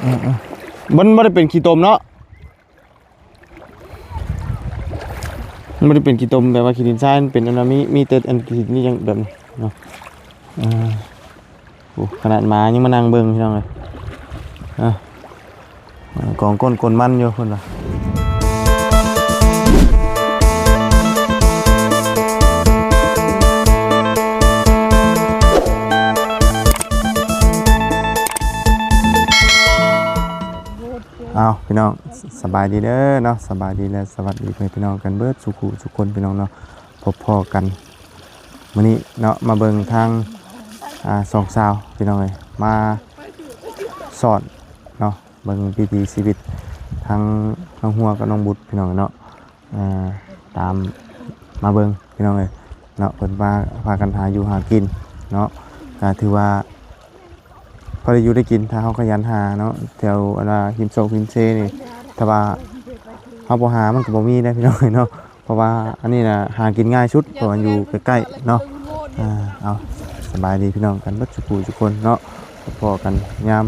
ເອີໆ ມັນບໍ່ໄດ້ເປັນຂີ້ຕົມເນາະ ມັນບໍ່ໄດ້ເປັນຂີ້ຕົມແບບວ່າຂີ້ດິນຊາຍ ມັນເປັນອັນວ່າມີ ມີແຕ່ອັນຂີ້ດິນນີ້ຍັງແບບນີ້ເນາະ ເອີ. ໂອ້ ຂະໜາດໝາຍັງມານັ່ງເບິ່ງ ພີ່ນ້ອງເອີຍ ເອີ ກອງກົ້ນກົນມັນຢູ່ພຸ້ນລະ. ເອົາ ພີ່ນ້ອງ ສະບາຍດີເດີເນາະ ສະບາຍດີ ແລະ ສະຫວັດດີພໍ່ແມ່ພີ່ນ້ອງກັນເບິດສູ່ຄູ່ສູ່ຄົນ ພີ່ນ້ອງເນາະ. ພົບພໍ້ກັນມື້ນີ້ເນາະ ມາເບິ່ງທາງ ອ່າ ສອງສາວ ພີ່ນ້ອງເອີຍ ມາສອນເນາະ ເບິ່ງວິຖີຊີວິດທາງນ້ອງຫົວກັບນ້ອງບຸດ ພີ່ນ້ອງເນາະ ອ່າ ຕາມມາເບິ່ງ ພີ່ນ້ອງເອີຍເນາະ ເພິ່ນວ່າພາກັນຫາຢູ່ຫາກິນເນາະ ກະຖືວ່າ ພໍໄດ້ຢູ່ໄດ້ກິນ ຖ້າເຮົາຂະຫຍັນຫາເນາະ ແຖວອັນວ່າຮິມໂຊກຮິມເຊນີ້ ຖ້າວ່າເຮົາບໍ່ຫາມັນກໍບໍ່ມີເດ້ ພີ່ນ້ອງເອີຍເນາະ ເພາະວ່າອັນນີ້ນະຫາກິນງ່າຍສຸດ ເພາະວ່າຢູ່ໃກ້ໆເນາະ. ອ່າ ເອົາ ສະບາຍດີພີ່ນ້ອງກັນເບິດສູ່ຄູ່ສູ່ຄົນເນາະ ພໍ້ກັນຍາມ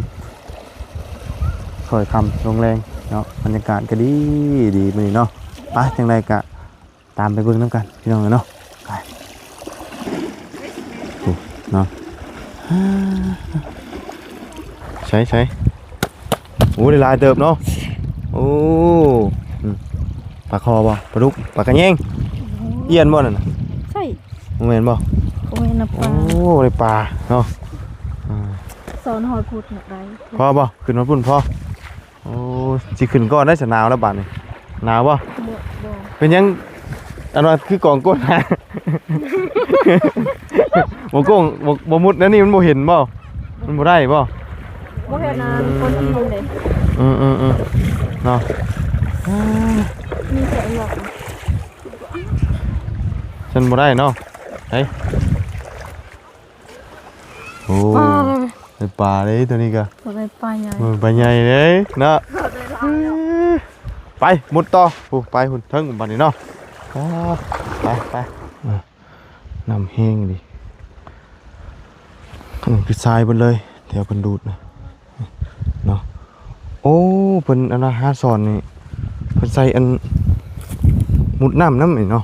ຄ່ອຍຄ່ຳລົງແລງເນາະ ບັນຍາກາດກໍດີ ດີມື້ນີ້ເນາະ. ໄປ ຈັ່ງໃດກະ ຕາມໄປເບິ່ງນຳກັນ ພີ່ນ້ອງເອີຍເນາະ ໄປ ໂອ້ ເນາະ ໃສໆ ໂອ້ ໄດ້ຫຼາຍເຕີບເນາະ ໂອ້ ອືມ ປາຄໍບໍ່ ປາດຸກ ປາກະແຍງ ອຽນບໍ່ນັ້ນນະ ໃຊ່ ບໍ່ແມ່ນບໍ່ ບໍ່ແມ່ນນະ ໂອ້ ປາ ໄດ້ປາເນາະ ອ່າ ສອນຮອດພຸ້ນນະ ໄດ້ ພໍບໍ່ ຂຶ້ນຮອດພຸ້ນພໍ ໂອ້ ຊິຂຶ້ນກ່ອນໄດ໋ ສະໜາວແລ້ວບາດນີ້ ໜາວບໍ່? ບໍ່ ບໍ່ ເປັນຫຍັງ ອັນວ່າຄືກອງກົ້ນ ບໍ່ໂກງ ບໍ່ ບໍ່ມຸດແນວນີ້ ມັນບໍ່ເຫັນບໍ່? ມັນບໍ່ໄດ້ບໍ່? ບໍ່ເຫັນອັນຄົນທີ່ເດ້ ອືມໆໆ ເນາະ ມີແຕ່ອັນວ່າ ຊັ້ນບໍ່ໄດ້ເນາະ ໄປ ໂອ້ ປາເລີຍ ໄດ້ປາເດ້ໂຕນີ້ກະ ໂຕໄດ້ປາໃຫຍ່ ເອີ ປາໃຫຍ່ເດ້ເນາະ ໄປມຸດຕໍ່ ໂອ້ ໄປພຸ້ນເທິງບາດນີ້ເນາະ ໄປ ໄປ ເອີ ນ້ຳແຮງອີ່ຫຼີ ອັນນີ້ຄືຊາຍເບິດເລີຍ ແຖວເພິ່ນດູດນະເນາະ ໂອ້ ເພິ່ນອັນວ່າຫາສອນນີ້ ເພິ່ນໃສ່ອັນມຸດນ້ຳນຳນີ້ເນາະ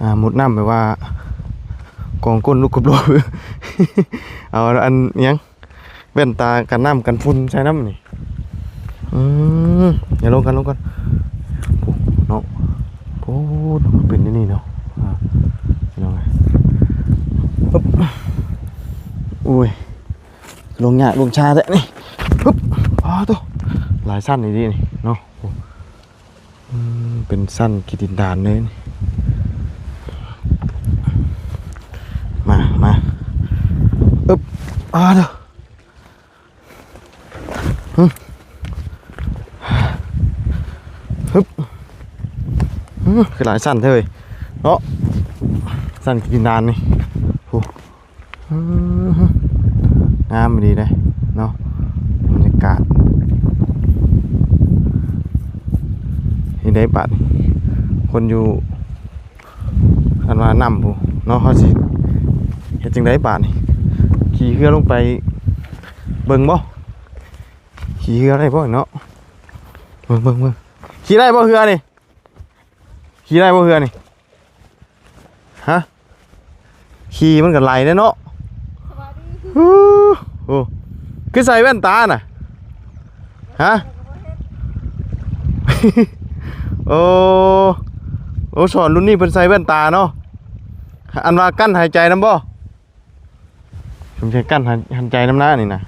ອ່າ ມຸດນ້ຳແບບວ່າກອງກົ້ນລຸກກັບໂລດ ເອົາອັນຫຍັງ ແວ່ນຕາກັນນ້ຳກັນຝຸ່ນໃສ່ນຳນີ້ ອືມ ຢ່າລົງກັນ ລົງກັນ ໂອ້ ເນາະ ໂອ້ ເປັນແນວນີ້ເນາະ ອ່າ ພີ່ນ້ອງເອີຍ ໂອ້ຍ ລົງຍາກລົງຊາແທ້ນີ້ ຮຶບ ປາໂທ້ ຫຼາຍຊັ້ນອີ່ຫຼີນີ້ເນາະ ໂອ້ ອືມ ເປັນຊັ້ນຂີ້ດິນດານເລີຍນີ້ ມາ ມາ ອຶບ ອາ ເດີ ຮຶບ ຮຶບ ອືມ ຄືຫຼາຍຊັ້ນແທ້ເວີຍເນາະ ຊັ້ນຂີ້ດິນດານນີ້ ໂອ້ ອືມ ງາມອີ່ຫຼີເດ້ເນາະ ບັນຍາກາດ ເຮັດໄດ້ບາດນີ້ ຄົນຢູ່ ອັນວ່ານ້ຳພຸ້ນເນາະ ເຮົາຊິເຮັດຈັ່ງໃດບາດນີ້ ຂີ່ເຮືອລົງໄປເບິ່ງບໍ່ ຂີ່ເຮືອໄດ້ບໍ່ເນາະ ເບິ່ງ ເບິ່ງ ເບິ່ງ ຂີ່ໄດ້ບໍ່ເຮືອນີ້ ຂີ່ໄດ້ບໍ່ເຮືອນີ້ ຮະ? ຂີ່ມັນກໍໄຫຼແດ່ເນາະ ສະບາຍດີ ໂອ້ ຄືໃສ່ແວ່ນຕານະ ຮະ? ໂອ້ ໂອ້ ສອນລຸ້ນນີ້ເພິ່ນໃສ່ແວ່ນຕາເນາະ ອັນວ່າກັ້ນຫາຍໃຈນຳບໍ່? ສົງໄສກັ້ນຫາຍ ຫາຍໃຈນຳນານີ້ນະ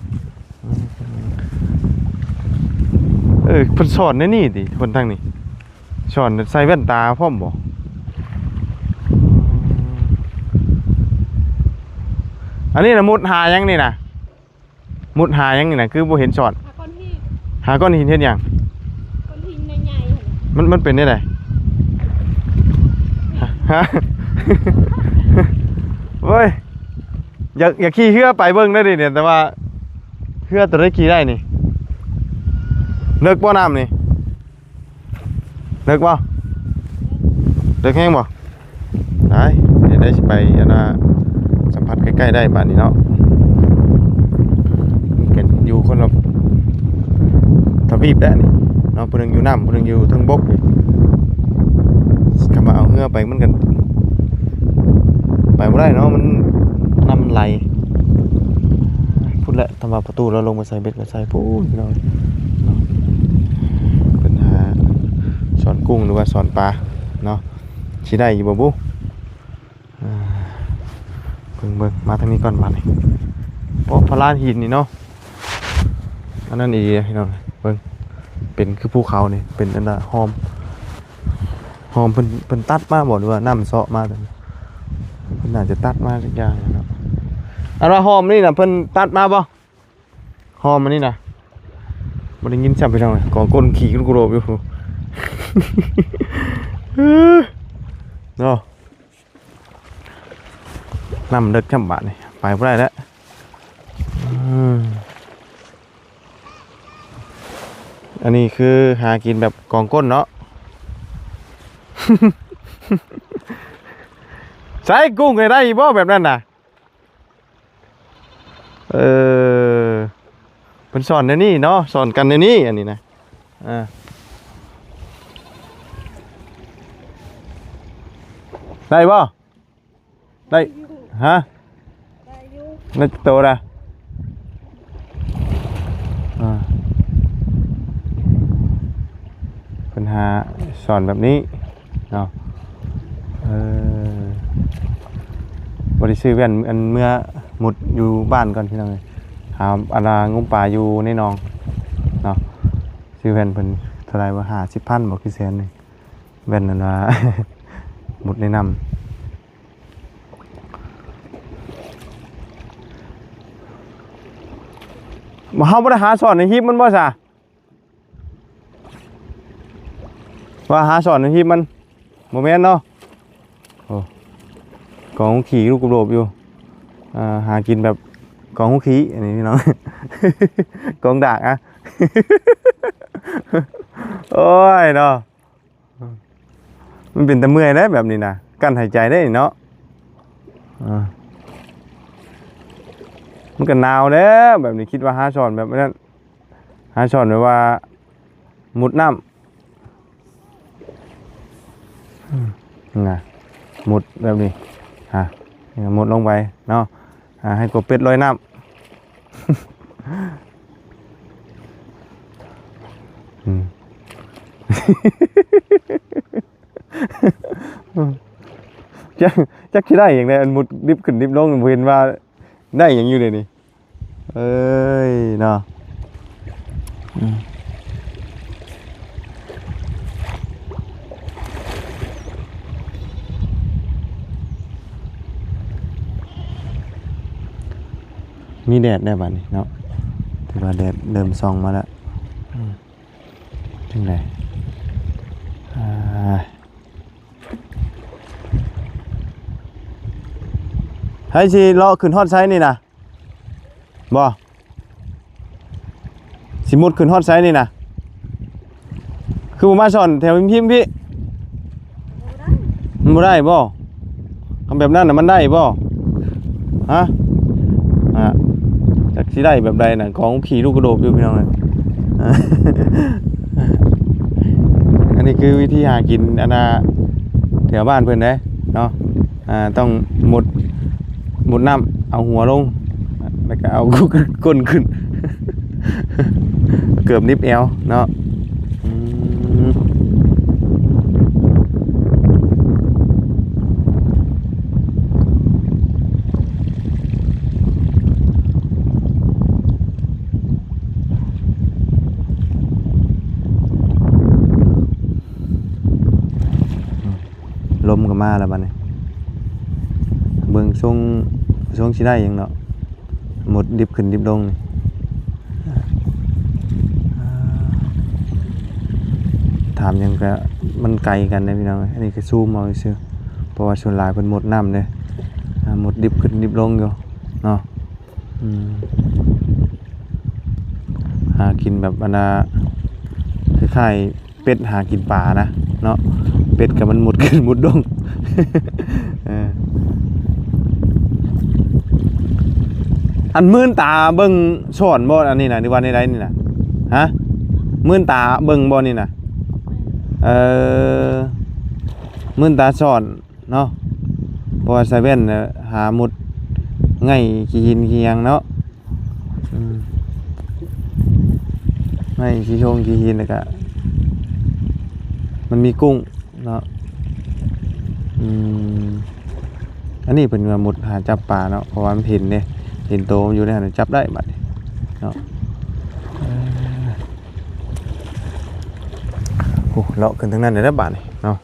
ເອີ ເພິ່ນສອນໃນນີ້ຕິ ຄົນທາງນີ້ ສອນໃສ່ແວ່ນຕາພ້ອມບໍ່? ອັນນີ້ນະ ມຸດຫາຫຍັງນີ້ນະ? ມຸດຫາຫຍັງນີ້ນະ ຄືບໍ່ເຫັນສອນ? ຫາກ້ອນຫີນ ຫາກ້ອນຫີນເຮັດຫຍັງ? ກ້ອນຫີນໃຫຍ່ໆ ມັນ ມັນເປັນແນວໃດ? ຮະ? ໂອ້ຍ ຢາກ ຢາກຂີ່ເຮືອໄປເບິ່ງໄດ້ນີ້ ແຕ່ວ່າເຮືອໂຕໃດຂີ່ໄດ້ນີ້? ເລິກບໍ່ນ້ຳນີ້? ເລິກບໍ່? ເລິກແຮງບໍ່? ໄດ້ ໄດ້ ໄດ້ຊິໄປ ອັນນ່າ ສຳຜັດໃກ້ໆໄດ້ບາດນີ້ເນາະ ກັນຢູ່ຄົນລະ ທະວີບແລ້ວນີ້ເນາະ ຜູ້ໜຶ່ງຢູ່ນ້ຳ ຜູ້ໜຶ່ງຢູ່ເທິງບົກນີ້ ຄັນວ່າເອົາເຮືອໄປມັນກໍໄປບໍ່ໄດ້ເນາະ ມັນ ນ້ຳມັນໄຫຼ. ພຸ້ນແຫຼະ ທຳວ່າປະຕູລາວລົງໄປໃສ່ເບັດກໍໃສ່ພຸ້ນເນາະ ເນາະ ເພິ່ນຫາຊ້ອນກຸ້ງ ຫຼືວ່າຊ້ອນປາເນາະ ຊິໄດ້ຢູ່ບໍ່ບຸ? ອ່າ ເບິ່ງໆ ມາທາງນີ້ກ່ອນບາດນີ້ ໂອ້ ພາລານຫີນນີ້ເນາະ ອັນນັ້ນອີ່ຫຼີພີ່ນ້ອງ ເບິ່ງ ເປັນຄືພູເຂົານີ້ ເປັນອັນນ່າ ຮ່ອມ ຮ່ອມເພິ່ນ ເພິ່ນຕັດມາບໍ່ ຫຼືວ່ານ້ຳເຊາະມາ ເພິ່ນໜ້າຈະຕັດມາຈັກຢ່າງເນາະ ອັນວ່າຮ່ອມນີ້ນະ ເພິ່ນຕັດມາບໍ່? ຮ່ອມອັນນີ້ນະ ບໍ່ໄດ້ຍິນຊ້ຳພີ່ນ້ອງ ກອງກົ້ນຂີ້ລູກໂລບຢູ່ ເນາະ ນ້ຳເລິກຊ້ຳບາດນີ້ ໄປບໍ່ໄດ້ແລ້ວ ອືມ ອັນນີ້ຄືຫາກິນແບບກອງກົ້ນເນາະ ໃສ່ກຸ້ງໄດ້ບໍ່ແບບນັ້ນນະ? ເອີ ເພິ່ນສອນແນວນີ້ເນາະ ສອນກັນແນວນີ້ ອັນນີ້ນະ ອ່າ ໄດ້ບໍ່? ໄດ້ ຮະ? ໄດ້ຢູ່ ໄດ້ໂຕລະ ອ່າ ເພິ່ນຫາສອນແບບນີ້ເນາະ ເອີ ບໍ່ໄດ້ຊື້ແວ່ນ ອັນ ເມືອມຸດຢູ່ບ້ານກ່ອນພີ່ນ້ອງເອີຍ ຫາອັນວ່າງົມປາຢູ່ໃນໜອງເນາະ ຊື້ແວ່ນເພິ່ນເທົ່າໃດວະ ຫ້າສິບພັນບໍ່ ຄືແສນນີ້ ແວ່ນອັນວ່າ ມຸດໃນນ້ຳ ເຮົາບໍ່ໄດ້ຫາສອນໃນຮີບມັນບໍ່ຊະ? ວ່າຫາສອນໃນຮີບມັນ ບໍ່ແມ່ນເນາະ ໂອ້ ກອງຂີ້ລູກໂລບຢູ່ ອ່າ ຫາກິນແບບກອງຂີ້ ອັນນີ້ພີ່ນ້ອງ ກອງດາກອະ ໂອ້ຍເນາະ. ມັນເປັນຕາເມື່ອຍເດ້ແບບນີ້ນະ ກັ້ນຫາຍໃຈເດ້ເນາະ ເອີ ມັນກໍໜາວແລ້ວແບບນີ້ ຄິດວ່າຫາສອນແບບນັ້ນ ຫາສອນແບບວ່າມຸດນ້ຳ ອືມ ນະ ມຸດແບບນີ້ ຮະ ມຸດລົງໄປເນາະ ອ່າ ໃຫ້ກົບເປັດລອຍນ້ຳ ອືມ ຈັກ ຈັກຊິໄດ້ຫຍັງແດ່ ອັນມຸດດິບຂຶ້ນດິບລົງ ບໍ່ເຫັນວ່າໄດ້ຫຍັງຢູ່ເດນີ້ ເອີຍເນາະ ອືມ. ມີແດດແລ້ວບາດນີ້ເນາະ ຖືວ່າແດດເລີ່ມສ່ອງມາແລ້ວ ອືມ ຈັ່ງໃດ ອ່າ ໃຜຊິເລາະຂຶ້ນຮອດໃສນີ້ນະ? ບໍ່ ຊິມຸດຂຶ້ນຮອດໃສນີ້ນະ? ຄືບໍ່ມາສອນແຖວພິມໆ ພີ້ ມັນບໍ່ໄດ້ບໍ່? ຄຳແບບນັ້ນນະມັນໄດ້ບໍ່? ຮະ? ອ່າ ຈັກຊິໄດ້ແບບໃດນະ ກອງຂີ້ລູກກະໂດກຢູ່ພີ່ນ້ອງເອີຍ. ອັນນີ້ຄືວິທີຫາກິນ ອັນນ່າ ແຖວບ້ານເພິ່ນເດ້ເນາະ. ອ່າ ຕ້ອງມຸດ ມຸດນ້ຳ ເອົາຫົວລົງ ແລ້ວກໍເອົາກົ້ນຂຶ້ນ ເກີບໜິບແອວເນາະ. ອືມ ລົມກໍມາແລ້ວບັດນີ້ ເບິ່ງຊົງ ຊົງຊິໄດ້ຫຍັງເນາະ ໝົດດິບຂຶ້ນດິບລົງນີ້ ຖາມຫຍັງກະມັນໄກກັນເດ້ພີ່ນ້ອງເອີຍ. ອັນນີ້ກະຊູມເອົາຊື່ໆ ເພາະວ່າສ່ວນຫຼາຍເພິ່ນໝົດນ້ຳເດ້ ອ່າ ໝົດດິບຂຶ້ນດິບລົງຢູ່ເນາະ. ອືມ ຫາກິນແບບອັນນ່າ ຄ້າຍໆ ເປັດຫາກິນປານະເນາະ ເປັດກໍມັນມຸດຂຶ້ນມຸດດົງ. ເອີ ອັນມື່ນຕາເບິ່ງຊ່ອນບໍ່ ອັນນີ້ນະ ຫຼືວ່າໃນໃດນີ້ນະ? ຮະ? ມື່ນຕາເບິ່ງບໍ່ນີ້ນະ? ເອີ ມື່ນຕາສ່ອນເນາະ ເພາະວ່າໃສ່ແວ່ນ ເອີ ຫາມຸດໄງ່ຂີ້ຫີນຂີ້ຫຍັງເນາະ. ອືມ ໄມ້ຂີ້ຫົງຂີ້ຫີນ ແລ້ວກະມັນມີກຸ້ງເນາະ. ອືມ ອັນນີ້ເພິ່ນວ່າມຸດຫາຈັບປາເນາະ ເພາະວ່າມັນເຫັນເດ້ ເຫັນໂຕມັນຢູ່ໃນຫັ້ນ ຈັບໄດ້ບາດນີ້ເນາະ. ເອີ ໂອ້ ເລາະຂຶ້ນທາງນັ້ນໄດ້ແລ້ວບາດນີ້ເນາະ.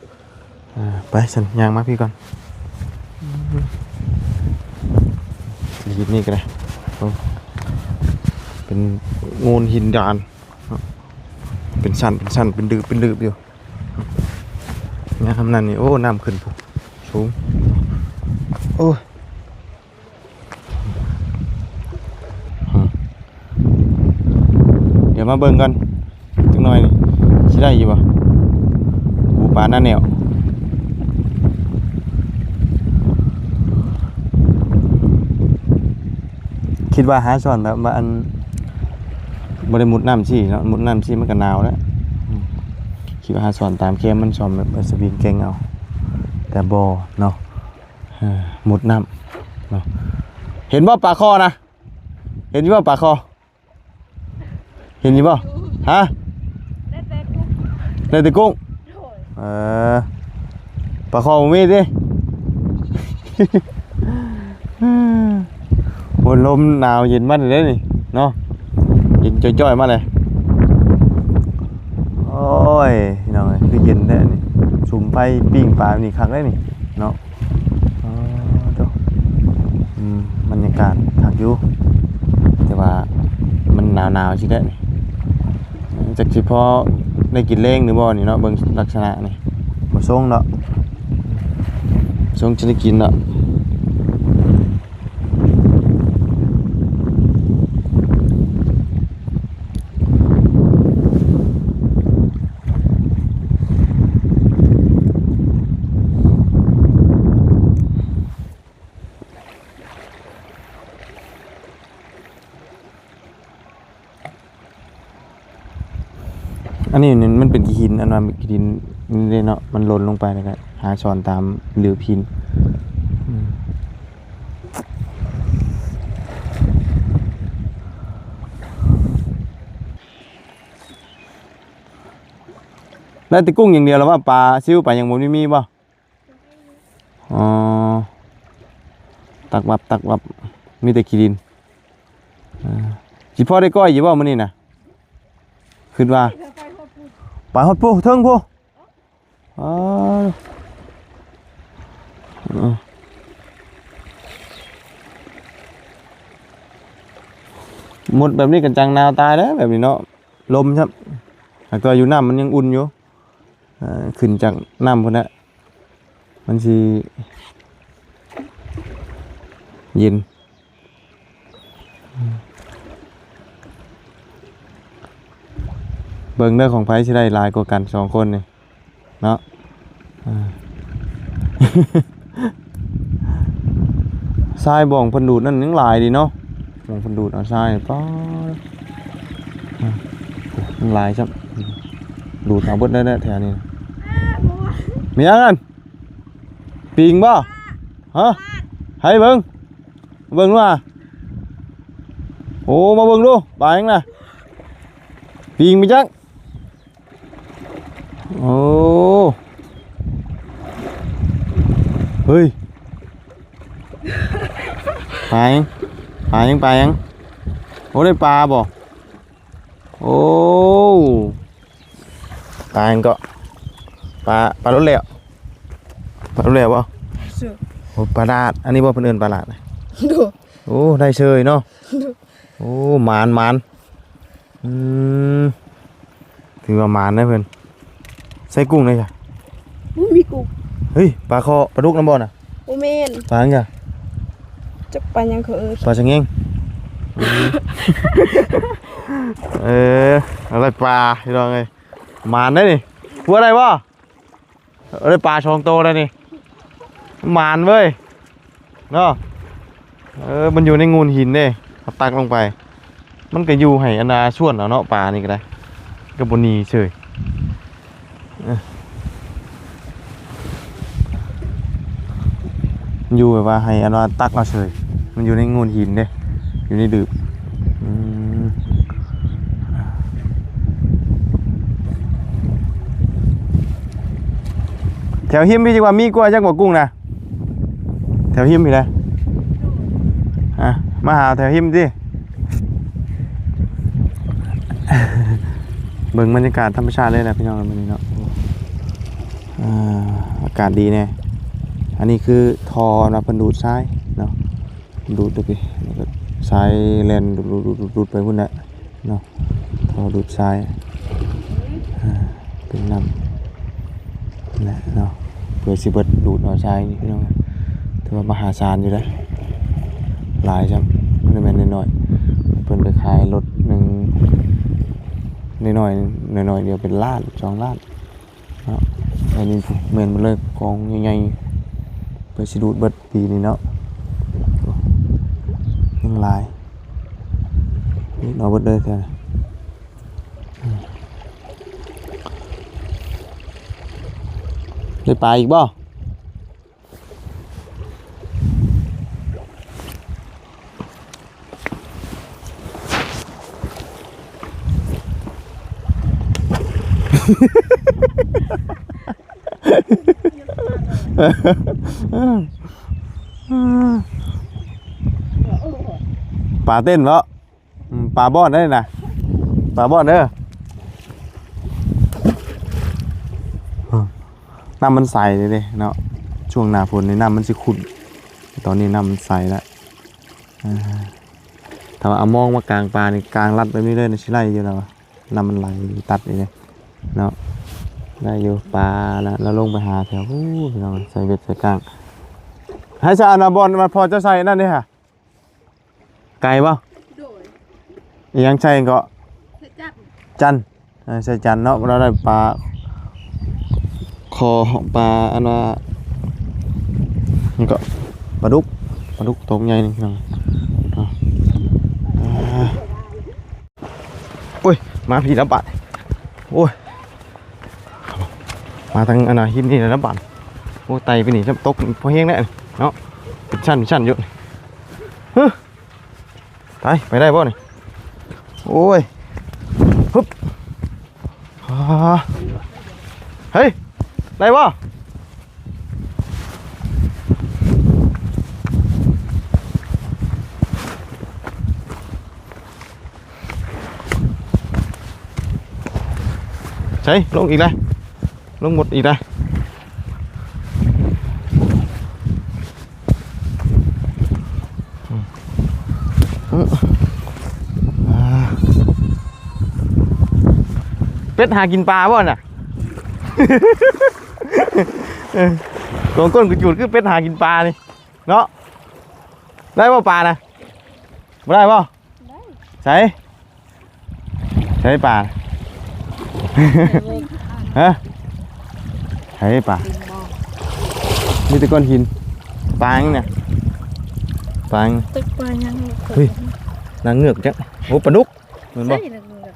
ອ່າ ໄປຊັ້ນ ຍ່າງມາພີ້ກ່ອນ. ຫີນນີ້ກໍໄດ້ ເປັນໂງ່ນຫີນດານເນາະ ເປັນຊັ້ນເປັນຊັ້ນ ເປັນດືບເປັນດືບຢູ່. ຍາມນັ້ນນີ້ ໂອ້ ນ້ຳຂຶ້ນພຸ້ນ ສູງ ໂອ້ຍ. ອືມ ດຽວມາເບິ່ງກັນຈັກໜ່ອຍນີ້ ຊິໄດ້ຢູ່ບໍ່ ປູປາໜ້າແໜ້ວ. ຄິດວ່າຫາຊ່ອນແບບວ່າ ອັນ ບໍ່ໄດ້ມຸດນ້ຳຊີ້ເນາະ ມຸດນ້ຳຊີ້ມັນກໍໜາວແລ້ວ. ອືມ ຄິດວ່າຫາຊ່ອນຕາມແຄມມັນ ຊ່ອນແບບສະວິງແກ່ງເອົາ ແຕ່ບໍ່ເນາະ. ເອີ ມຸດນ້ຳເນາະ. ເຫັນບໍ່ປາຄໍ່ນະ? ເຫັນຢູ່ບໍ່ປາຄໍ່? ເຫັນຢູ່ບໍ່? ຮະ? ໄດ້ແຕ່ກຸ້ງ ໄດ້ແຕ່ກຸ້ງ. ໂດຍ ເອີ ປາຄໍ່ບໍ່ມີຕິ? ໂອ້ ລົມໜາວເຢັນມາແລ້ວນີ້ເນາະ ເຢັນຈ່ອຍໆມາແລ້ວ. ໂອ້ຍ ພີ່ນ້ອງເອີຍ ຄືເຢັນແທ້ນີ້ ສຸມໄຟປີ້ງປານີ້ຄັກເດ້ນີ້ເນາະ. ອໍ ໂທ້ ອືມ ບັນຍາກາດຄັກຢູ່ ແຕ່ວ່າມັນໜາວໆ ຊິໄດ້ ຈັກຊິພໍໄດ້ກິນແລງຫຼືບໍ່ນີ້ເນາະ ເບິ່ງລັກສະນະນີ້ ບໍ່ຊົງດອກ ຊົງຈະໄດ້ກິນດອກ. ອັນນີ້ມັນເປັນຂີ້ຫີນ ອັນວ່າຂີ້ຫີນນີ້ເດ້ເນາະ ມັນຫຼົ່ນລົງໄປ ແລ້ວກໍຫາຊ່ອນຕາມຫຼືພີນ. ອືມ ໄດ້ແຕ່ກຸ້ງຢ່າງດຽວ ແລ້ວວ່າປາຊິວ ປາຫຍັງບໍ່ມີ ມີບໍ່? ອໍ ຕັກວັບ ຕັກວັບ ມີແຕ່ຂີ້ດິນ. ເອີ ຊິພໍໄດ້ກ້ອຍຢູ່ບໍ່ມື້ນີ້ນະ? ຄິດວ່າ ໄປຮອດພຸ້ນ ໄປຮອດພຸ້ນ ເທິງພຸ້ນ. ອໍ ເອີ ໝົດແບບນີ້ກໍຈັງໜາວຕາຍແລ້ວ ແບບນີ້ເນາະ ລົມຊ້ຳ ຫາກແຕ່ວ່າຢູ່ນ້ຳມັນຍັງອຸ່ນຢູ່. ເອີ ຂຶ້ນຈາກນ້ຳພຸ້ນແຫຼະ ມັນຊິເຢັນ. ເບິ່ງເດີ ຂອງໃຜຊິໄດ້ຫຼາຍກວ່າກັນສອງຄົນນີ້ເນາະ. ເອີ ຊາຍບ່ອງເພິ່ນດູດນັ້ນຍັງຫຼາຍດີເນາະ ບ່ອງເພິ່ນດູດເອົາຊາຍ ປາດ ຍັງຫຼາຍຊ້ຳ ດູດເອົາເບິດໄດ້ແຫຼະແຖວນີ້. ມີຫຍັງຫັ້ນ? ປີງບໍ່? ຮະ? ໃຫ້ເບິ່ງ ເບິ່ງດູຫາ. ໂອ້ ມາເບິ່ງດູ ປາຫຍັງນະ? ປີງໄປຈັກ. ໂອ້ ເຮີ້ຍ ປາຫຍັງ? ປາຫຍັງ? ປາຫຍັງ? ໂອ້ ໄດ້ປາບໍ່? ໂອ້ ປາຫຍັງເກາະ? ປາ ປາໂລດແລ້ວ ປາໂລດແລ້ວບໍ່? ໂອ້ ປາລາດ ອັນນີ້ບໍ່ເພິ່ນເອີ້ນປາລາດ? ໂດ. ໂອ້ ໄດ້ເຊີຍເນາະ. ໂດ. ໂອ້ ໝານ ໝານ. ອືມ ຖືວ່າໝານເດີເພິ່ນ. ໃສ່ກຸ້ງໄດ້ຊະ? ບໍ່ມີກຸ້ງ. ເຮີ້ຍ ປາຄໍ່ ປາດຸກນຳບໍ່ນະ? ບໍ່ແມ່ນ. ປາຫຍັງຊະ? ຈັກປາຫຍັງເຂົາເອີ້ນ. ປາສະແງງ. ເອີ ເອົາໄດ້ປາ ພີ່ນ້ອງເອີຍ ໝານເດ້ນີ້. ຫົວໄດ້ບໍ່? ໄດ້ປາສອງໂຕແລ້ວນີ້ ໝານເວີຍເນາະ. ເອີ ມັນຢູ່ໃນໂງ່ນຫີນເດ້ ເຮົາຕັກລົງໄປ ມັນກໍຢູ່ໃຫ້ອັນນ່າ ຊວນເອົາເນາະ ປານີ້ກໍໄດ້. ກໍບໍ່ໜີເສີຍ. ເອີ ຢູ່ແບບວ່າໃຫ້ອັນວ່າຕັກເອົາເສີຍ ມັນຢູ່ໃນໂງ່ນຫີນເດ້ ຢູ່ໃນດືບ. ອືມ ແຖວຮິມພີ້ ຈັກວ່າມີກວ່າ ຈັກວ່າກຸ້ງນະ ແຖວຮິມພີ້ແຫຼະ. ອ່ະ ມາຫາແຖວຮິມຕິ ເບິ່ງບັນຍາກາດທຳມະຊາດເລີຍນະພີ່ນ້ອງ ມື້ນີ້ເນາະ. ອ່າ ອາກາດດີແດ່. ອັນນີ້ຄືທໍ່ນະ ເພິ່ນດູດຊາຍເນາະ ດູດເດ້ ແລ້ວກໍຊາຍແລ່ນດູດໆໆໆໄປພຸ້ນແຫຼະເນາະ ທໍ່ດູດຊາຍ. ອ່າ ເປັນນ້ຳແຫຼະເນາະ ເພື່ອຊິເບິດດູດເອົາຊາຍນີ້ພີ່ນ້ອງ. ຖືວ່າມະຫາສານຢູ່ເດ້ ຫຼາຍຊ້ຳ ບໍ່ແມ່ນນ້ອຍໆ. ເພິ່ນໄປຂາຍລົດໜຶ່ງ ນ້ອຍໆ ນ້ອຍໆດຽວເປັນລ້ານ ສອງລ້ານເນາະ. ອັນນີ້ແມ່ນໝົດເລີຍ ກອງໃຫຍ່ໆ ເພື່ອຊິດູດເບິດປີນີ້ເນາະ. ຍັງຫຼາຍ ເອົາເບິດເລີຍແທ້. ໄດ້ປາອີກບໍ່? ປາເຕັ້ນເນາະ. ອືມ ປາບ່ອນເດ້ນະ ປາບ່ອນເດີ. ນ້ຳມັນໃສເດ້ເນາະ ຊ່ວງໜ້າຝົນນີ້ນ້ຳມັນຊິຂຸ້ນ ຕອນນີ້ນ້ຳມັນໃສແລ້ວ. ອ່າ ຖ້າວ່າເອົາມອງມາກາງປານີ້ ກາງລັດແບບນີ້ເລີຍ ຊິໄດ້ຢູ່ແລ້ວ ນ້ຳມັນໄຫຼຕັດນີ້ເດ້ເນາະ. ໄດ້ຢູ່ ປາລະ ລະລົງໄປຫາແຖວພຸ້ນ ພີ່ນ້ອງ ໃສ່ເບັດໃສ່ກ້າງ. ໃຫ້ສະອັນນະ ບ່ອນມາພໍ່ເຈົ້າໃສ່ນັ້ນເດ້ຫະ ໄກບໍ່? ໂດຍ. ອີຫຍັງໃສ່ເກາະ? ໃສ່ຈັນ ຈັນ ເອີ ໃສ່ຈັນເນາະ. ລາວໄດ້ປາຄໍ ປາອັນວ່າ ນີ້ເກາະ ປາດຸກ ປາດຸກໂຕໃຫຍ່ໜຶ່ງພີ່ນ້ອງ. ໂອ້ຍ ມາພີ້ລະບາດ ໂອ້ຍ ມາທາງອັນນ່າ ຫີນນີ້ລະບາດ. ໂອ້ ໄຕ່ໄປນີ້ຈະຕົກພໍແຮງແລ້ວເນາະ ເປັນຊັ້ນເປັນຊັ້ນຢູ່. ຮຶ ໄປ ໄປໄດ້ບໍ່ນີ້? ໂອ້ຍ ຮຶບ ອ່າ ເຮີ້ຍ ໄດ້ບໍ່? ໃສ່ ລົງອີກແລ້ວ ລົງໝົດອີກແລ້ວ. ເປັດຫາກິນປາບໍ່ນະ? ໂຕກົ້ນກະຈູດຄືເປັດຫາກິນປານີ້ເນາະ. ໄດ້ບໍ່ປານະ? ບໍ່ໄດ້ບໍ່? ໄດ້. ໃສ ໃສປາ? ຮະ ໃສປາ? ມີແຕ່ກ້ອນຫີນ. ປາຫຍັງນີ້? ປາຫຍັງ? ຈັກປາຫຍັງ? ເຮີ້ຍ ນາງເງືອກຈັກ. ໂອ້ ປາດຸກແມ່ນບໍ່? ໃຊ່ ນາງເງືອກ.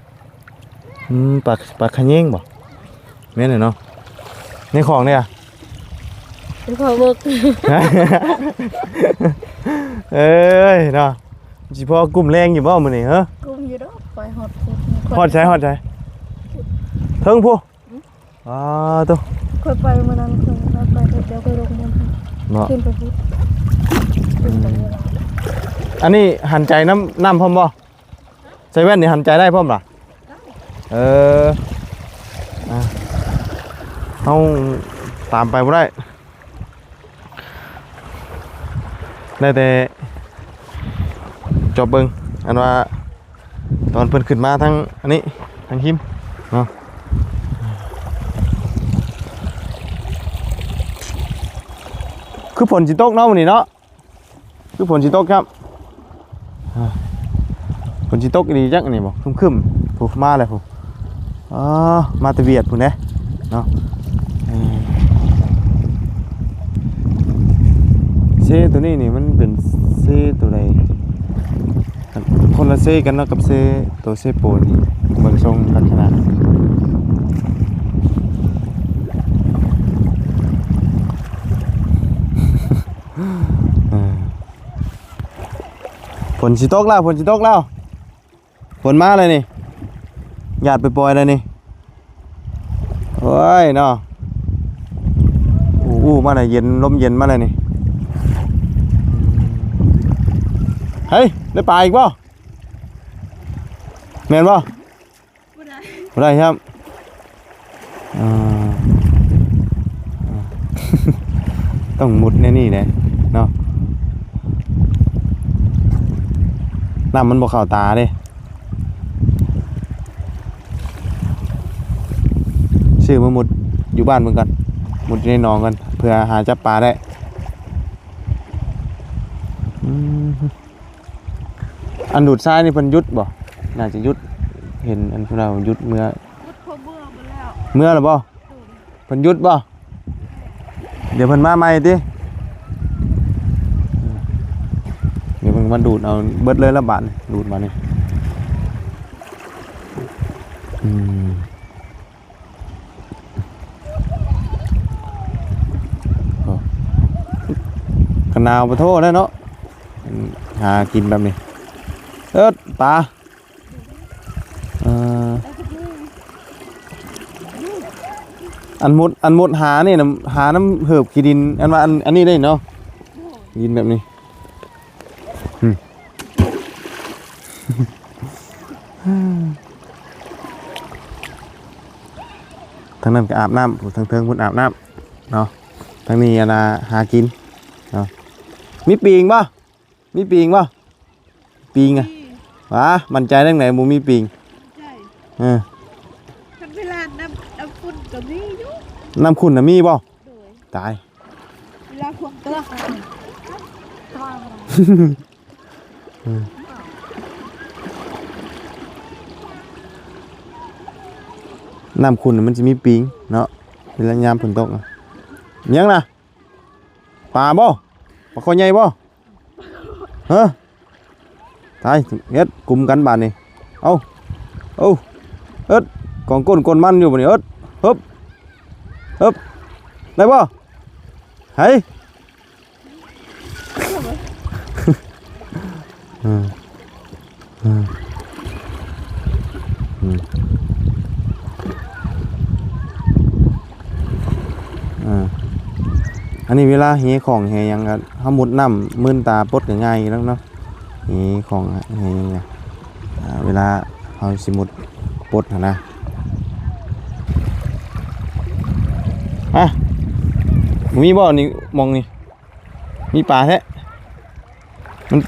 ອືມ ປາ ປາຂະແຍງບໍ່? ແມ່ນແຫຼະເນາະ. ໃນຂອງເດ? ໃນຂອງເບີກ. ເອີຍເນາະ. ຊິພໍກຸ້ມແລງຢູ່ບໍ່ມື້ນີ້? ເຮີ ກຸ້ມຢູ່ດອກ. ໄປຮອດພຸ້ນ ຮອດໃສ? ຮອດໃສ? ເທິງພຸ້ນ. ອືມ ອໍ ໂຕ ຂ້ອຍໄປມື້ນັ້ນ ຂ້ອຍໄປແປັບດຽວ ຂ້ອຍລົງມາເນາະ ຂຶ້ນໄປພຸ້ນ. ອືມ ອັນນີ້ຫັນໃຈນຳ ນຳພ້ອມບໍ່? ໃສ່ແວ່ນນີ້ຫັນໃຈໄດ້ພ້ອມລະ? ໄດ້. ເອີ ອ່າ ເຮົາຕາມໄປບໍ່ໄດ້. ໄດ້ແຕ່ຈອບເບິ່ງ ອັນວ່າຕອນເພິ່ນຂຶ້ນມາທາງອັນນີ້ ທາງຮິມເນາະ. ຄືຝົນຊິຕົກເນາະມື້ນີ້ເນາະ ຄືຝົນຊິຕົກຄັບ. ອ່າ ຝົນຊິຕົກອີ່ຫຼີຈັກອັນນີ້ບໍ່? ຄຶ້ມໆ ໂອ້ ມາແລ້ວພຸ້ນ. ອໍ ມາແຕ່ຫວຽດພຸ້ນເດ້ເນາະ. ເອີ ເຊໂຕນີ້ນີ້ມັນເປັນເຊໂຕໃດ? ຄົນລະເຊກັນເນາະ ກັບເຊ ໂຕເຊໂປນ ເບິ່ງຊົງລັກສະນະ ເອີ ຝົນຊິຕົກແລ້ວ ຝົນຊິຕົກແລ້ວ. ຝົນມາແລ້ວນີ້ ຢາດໄປປ່ອຍແລ້ວນີ້ ໂອ້ຍເນາະ ອູ້ໆ ມາແລ້ວ ເຢັນ ລົມເຢັນມາແລ້ວນີ້ ເຮີ້ຍ ໄດ້ປາອີກບໍ່? ແມ່ນບໍ່? ບໍ່ໄດ້ ບໍ່ໄດ້ຄັບ. ອ່າ ຕ້ອງມຸດໃນນີ້ແຫຼະເນາະ ນ້ຳມັນບໍ່ເຂົ້າຕາເດ້. ຊື້ມາມຸດຢູ່ບ້ານເບິ່ງກ່ອນ ມຸດຢູ່ໃນໜອງກ່ອນ ເພື່ອຫາຈັບປາໄດ້. ອືມ ອັນດູດຊາຍນີ້ເພິ່ນຢຸດບໍ່? ໜ້າຈະຢຸດ ເຫັນອັນຜູ້ເຖົ້າຢຸດເມືອ ຢຸດ ເຂົາເມືອໝົດແລ້ວ ເມືອແລ້ວບໍ່? ໂດຍ ເພິ່ນຢຸດບໍ່? ດຽວເພິ່ນມາໃໝ່ຕິ ດຽວເພິ່ນມາດູດເອົາເບິດເລີຍລະບາດນີ້ ດູດບາດນີ້ ອືມ. ໂອ້ ກະໜາວປະໂທແລ້ວເນາະ ຫາກິນແບບນີ້ ເອີ ປາ ເອີ ອັນໝົດ ອັນໝົດຫານີ້ນະ ຫານຳເຫີບຂີ້ດິນ ອັນວ່າ ອັນ ອັນນີ້ເດ້ເນາະ ຂີ້ດິນແບບນີ້ ອືມ. ທາງນັ້ນກໍອາບນ້ຳ ທາງເທິງພຸ້ນອາບນ້ຳເນາະ ທາງນີ້ອັນນ່າຫາກິນເນາະ. ມີປີງບໍ່? ມີປີງບໍ່? ປີງອະ ຫວາ ໝັ້ນໃຈທາງໃດບໍ່ມີປີງ? ໃຈ ເອີ ຄັນເວລານ້ຳ ນ້ຳຂຸ່ນກໍມີຢູ່ ນ້ຳຂຸ່ນນະມີບໍ່? ໂດຍ ຕາຍ ເວລາຝົນຕົກ ອືມ ນ້ຳຂຸ່ນມັນຊິມີປີງເນາະ ເວລາຍາມຝົນຕົກນະ. ຫຍັງນະ? ປາບໍ່? ປາຄໍໃຫຍ່ບໍ່? ຮະ? ຕາຍ ເຮັດ ກຸມກັນບາດນີ້ ເອົາ ເອົາ ເອິດ ກອງກົ້ນກົ້ນມັນຢູ່ບາດນີ້ ເອິດ ຮຶບ ຮຶບ ໄດ້ບໍ່? ໃຫ້ ອືມ ອືມ ອືມ ອືມ ອັນນີ້ເວລາເຫຂອງເຫຫຍັງກໍ ເຮົາມຸດນ້ຳ ມື່ນຕາປົດກໍງ່າຍຢູ່ແລ້ວເນາະ ເຫຂອງເຫຫຍັງ ອ່າ ເວລາເຮົາຊິມຸດປົດຫັ້ນນະ. ອ່ະ ບໍ່ມີບໍ່ນີ້ ໝ່ອງນີ້ ມີປາແທ້ ມັນ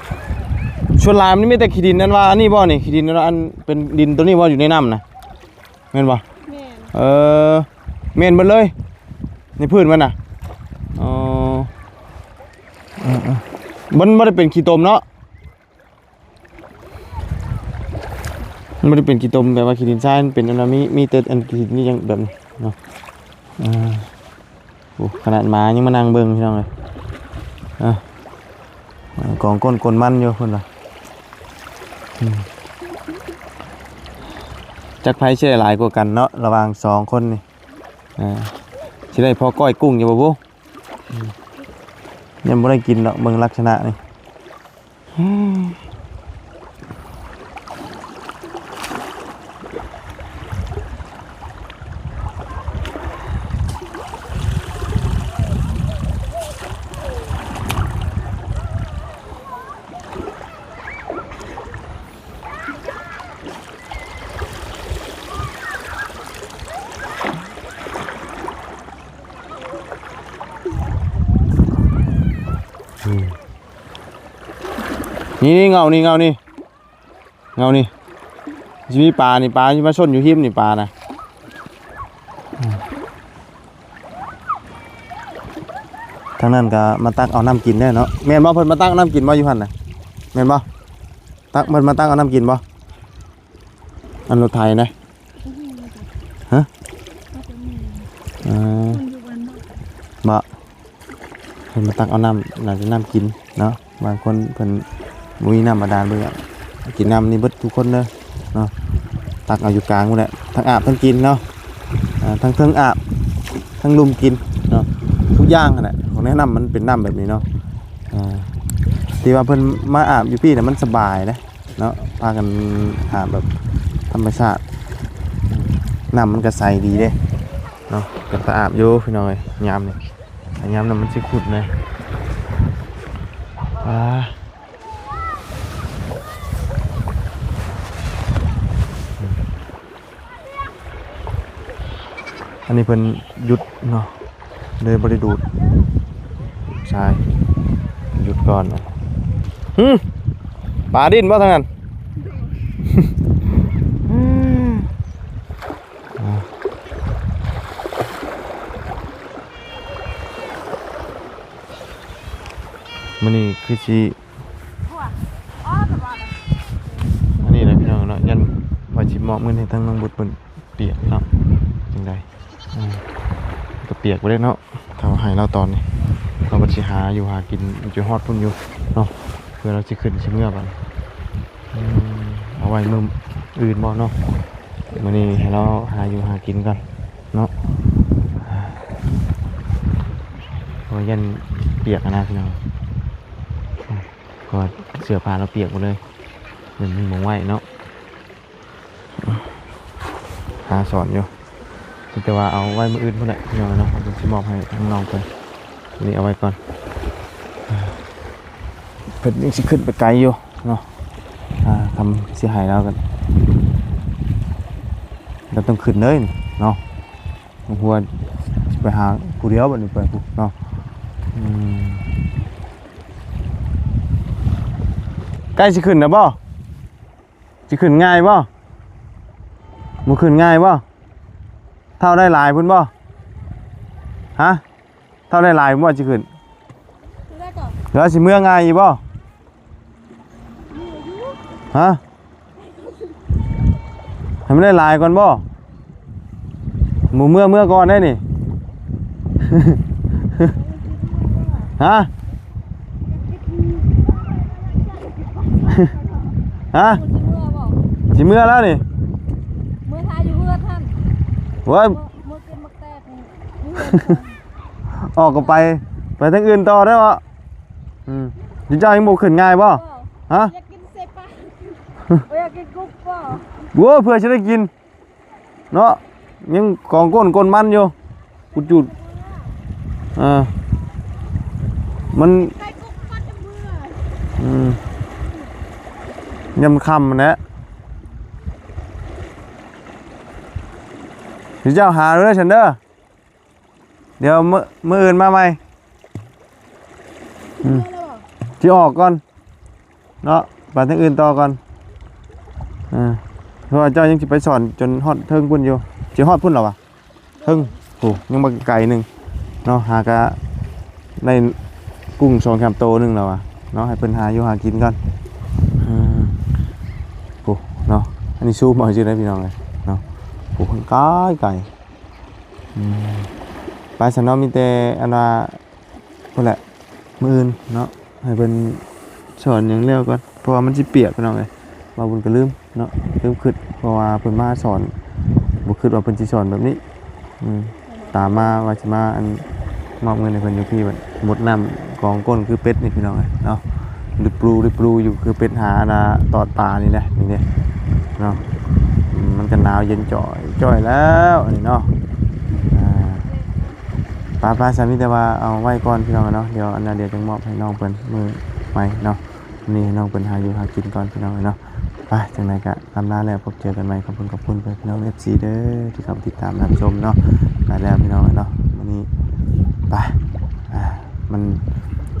ສ່ວນຫຼາຍມັນມີແຕ່ຂີ້ດິນ ອັນວ່າອັນນີ້ບໍ່ນີ້ ຂີ້ດິນອັນເປັນດິນໂຕນີ້ບໍ່ ຢູ່ໃນນ້ຳນະ ແມ່ນບໍ່? ແມ່ນ ເອີ ແມ່ນເບິດເລີຍ ໃນພື້ນມັນນະ ອໍ ເອີໆ ມັນບໍ່ໄດ້ເປັນຂີ້ຕົມເນາະ ມັນບໍ່ໄດ້ເປັນຂີ້ຕົມ ແບບວ່າຂີ້ດິນຊາຍ ມັນເປັນອັນວ່າມີ ມີແຕ່ອັນຂີ້ດິນນີ້ ຍັງແບບນີ້ເນາະ ເອີ. ໂອ້ ຂະໜາດໝາຍັງມານັ່ງເບິ່ງ ພີ່ນ້ອງເອີຍ ອ່ະ ກອງກົ້ນກົ້ນມັນຢູ່ພຸ້ນວ່າ ອືມ ຈັກໃຜຊິໄດ້ຫຼາຍກວ່າກັນເນາະ ລະຫວ່າງສອງຄົນນີ້ ອ່າ ຊິໄດ້ພໍກ້ອຍກຸ້ງຢູ່ບໍ່ບຸ ອືມ ຍັງບໍ່ໄດ້ກິນດອກ ເບິ່ງລັກສະນະນີ້. ອືມ ນີ້ໆ ເຫງົ້ານີ້ ເຫງົ້ານີ້ ເຫງົ້ານີ້ ຊິມີປານີ້ ປາຊິມາຊົນຢູ່ຮິມນີ້ ປານະ ອືມ ທາງນັ້ນກໍມາຕັກເອົານ້ຳກິນແດ່ເນາະ ແມ່ນບໍ່? ເພິ່ນມາຕັກເອົານ້ຳກິນບໍ່ຢູ່ຫັ້ນນະ ແມ່ນບໍ່? ຕັກ ເພິ່ນມາຕັກເອົານ້ຳກິນບໍ່? ອັນລົດໄຖນະ ຮະ? ເອີ ບໍ່ ເພິ່ນມາຕັກເອົານ້ຳ ໜ້າຈະນ້ຳກິນເນາະ ບາງຄົນເພິ່ນບໍ່ມີນ້ຳບາດານເບິ່ງອະ ກິນນ້ຳນີ້ເບິດທຸກຄົນເດີເນາະ ຕັກເອົາຢູ່ກາງພຸ້ນແຫຼະ ທັງອາບທັງກິນເນາະ ອ່າ ທັງເທິງອາບ ທັງລຸ່ມກິນເນາະ ທຸກຢ່າງຫັ້ນແຫຼະ ຂອງໃນນ້ຳມັນເປັນນ້ຳແບບນີ້ເນາະ ອ່າ ທີ່ວ່າເພິ່ນມາອາບຢູ່ພີ້ນະ ມັນສະບາຍເດ້ເນາະ ພາກັນອາບແບບທຳມະຊາດ ນ້ຳມັນກະໃສດີເດ້ເນາະ ເປັນຕາອາບຢູ່ພີ່ນ້ອງເອີຍ ຍາມນີ້ ຍາມນັ້ນມັນຊິຂຸດແດ່ ອ່າ ອັນນີ້ເພິ່ນຢຸດເນາະ ເລີຍບໍ່ໄດ້ດູດຊາຍ ຢຸດກ່ອນ ຫື ປາດິນບໍ່ທາງນັ້ນ? ມື້ນີ້ຄືຊິ ອັນນີ້ແຫຼະພີ່ນ້ອງເນາະ ຢ້ານວ່າຊິມອບເງິນໃຫ້ທາງນ້ອງບຸດເພິ່ນປຽກເນາະ ຈັ່ງໃດ ອ່າ ກະປຽກໄປເລີຍເນາະ ຖ້າວ່າໃຫ້ລາວຕອນນີ້ ລາວກໍຊິຫາຢູ່ຫາກິນຈົນຮອດພຸ້ນຢູ່ເນາະ ເພື່ອລາວຊິຂຶ້ນຊິເມືອບາດນີ້ ອືມ ເອົາໄວ້ມື້ອື່ນບໍ່ເນາະ ມື້ນີ້ໃຫ້ລາວຫາຢູ່ຫາກິນກ່ອນເນາະ ເພາະວ່າຢ້ານປຽກຫັ້ນນະພີ່ນ້ອງ ເພາະວ່າເສື້ອຜ້າລາວປຽກໝົດເລີຍ ມັນມີໝ່ອງໄວ້ເນາະ ຫາສອນຢູ່ ມີແຕ່ວ່າເອົາໄວ້ມື້ອື່ນພຸ້ນແຫຼະ ພີ່ນ້ອງເນາະ ເຮົາຊິມອບໃຫ້ທາງນ້ອງເພິ່ນ ນີ້ເອົາໄວ້ກ່ອນ ເພິ່ນຍັງຊິຂຶ້ນໄປໄກຢູ່ເນາະ ອ່າ ຄຳຊິໃຫ້ລາວກັນ ລາວຕ້ອງຂຶ້ນເລີຍເນາະ ຫົວຊິໄປຫາຜູ້ດຽວບັດນີ້ໄປພຸ້ນເນາະ ອືມ ໃກ້ຊິຂຶ້ນແລ້ວບໍ່? ຊິຂຶ້ນງ່າຍບໍ່? ບໍ່ຂຶ້ນງ່າຍບໍ່? ເທົ່າໄດ້ຫຼາຍພຸ້ນບໍ່? ຮະ? ເທົ່າໄດ້ຫຼາຍບໍ່ຊິຂຶ້ນ? ເທົ່າໃດກໍ ແລ້ວຊິເມືອງ່າຍອີກບໍ່? ຮະ? ໃຫ້ມັນໄດ້ຫຼາຍກ່ອນບໍ່? ບໍ່ເມືອ ເມືອກ່ອນໄດ໋ນີ້ ຮະ? ຮະ? ຊິເມືອແລ້ວນີ້ ເມືອຖ້າຢູ່ເຮືອນຫັ້ນ ໂອ້ຍ ເມືອ ເມືອກິນໝາກແຕກນີ້ ອອກກໍໄປ ໄປທາງອື່ນຕໍ່ໄດ້ບໍ່? ອືມ ຢູ່ເຈົ້າຍັງບໍ່ຂຶ້ນງ່າຍບໍ່? ຮະ? ຢາກກິນເສປາ ບໍ່ຢາກກິນກຸບບໍ່? ໂອ້ຍ ເພື່ອຊິໄດ້ກິນ ເນາະ ຍັງກອງກົ້ນກົ້ນມັນຢູ່ ກຸດຈຸດ ອ່າ ມັນ ອືມ ຍາມຄ່ຳຫັ້ນແຫຼະ ຊິເຈົ້າຫາເດີ ຊັ້ນເດີ ດຽວມື້ ມື້ອື່ນມາໃໝ່ ອືມ ຊິອອກກ່ອນ ເນາະ ໄປທາງອື່ນຕໍ່ກ່ອນ ເອີ ເພາະວ່າເຈົ້າຍັງຊິໄປສອນຈົນຮອດເທິງພຸ້ນຢູ່ ຊິຮອດພຸ້ນແລ້ວຫວາ? ເທິງ ໂອ້ ຍັງບັກໄກໜຶ່ງເນາະ ຫາກະໄດ້ກຸ້ງສອງສາມໂຕໜຶ່ງແລ້ວຫວາເນາະ ໃຫ້ເພິ່ນຫາຢູ່ຫາກິນກ່ອນ ເອີ ໂອ້ ເນາະ ອັນນີ້ຊູມເອົາຊື່ໄດ໋ພີ່ນ້ອງເອີຍເນາະ ໂອ້ ໄກ ໄກ ອືມ ໄປຊັ້ນເນາະ ມີແຕ່ອັນວ່າ ພຸ້ນແຫຼະ ມື້ອື່ນເນາະ ໃຫ້ເພິ່ນສອນຫຍັງແລ້ວກ່ອນ ເພາະວ່າມັນຊິປຽກພີ່ນ້ອງເອີຍ ບ່າວບຸນກໍລືມເນາະ ລືມຄິດ ເພາະວ່າເພິ່ນມາສອນ ບໍ່ຄິດວ່າເພິ່ນຊິສອນແບບນີ້ ອືມ ຕາມມາວ່າຊິມາ ອັນ ມອບເງິນໃຫ້ເພິ່ນຢູ່ພີ້ ບັດໝົດນ້ຳກອງກົ້ນຄືເປັດນີ້ພີ່ນ້ອງເອີຍເນາະ ລິບລູລິບລູຢູ່ຄືເປັດຫາອັນນ່າຕອດປານີ້ແຫຼະ ນີ້ເດ້ເນາະ ອືມ ມັນກໍໜາວເຢັນຈ່ອຍຈ່ອຍແລ້ວ ອັນນີ້ເນາະ ອ່າ ປະ ປະ ຊັ້ນມີແຕ່ວ່າເອົາໄວ້ກ່ອນພີ່ນ້ອງເນາະ ດຽວອັນນ່າ ດຽວຈຶ່ງມອບໃຫ້ນ້ອງເພິ່ນມື້ໃໝ່ເນາະ ນີ້ໃຫ້ນ້ອງເພິ່ນຫາຢູ່ຫາກິນກ່ອນພີ່ນ້ອງເນາະ ໄປ ຈັ່ງໃດກະລ່ຳລາແລ້ວ ພົບເຈີກັນໃໝ່ ຂອບຄຸນຂອບຄຸນເພິ່ນພີ່ນ້ອງ ເອັຟຊີ ເດີ ທີ່ເຂົ້າມາຕິດຕາມຮັບຊົມເນາະ ໄປແລ້ວພີ່ນ້ອງເນາະ ມື້ນີ້ ໄປ ອ່າ ມັນ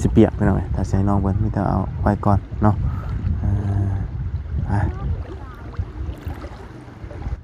ຊິປຽກພີ່ນ້ອງ ຖ້າຊິໃຫ້ນ້ອງເພິ່ນ ມີແຕ່ເອົາໄວ້ກ່ອນເນາະ ອ່າ ອ່າ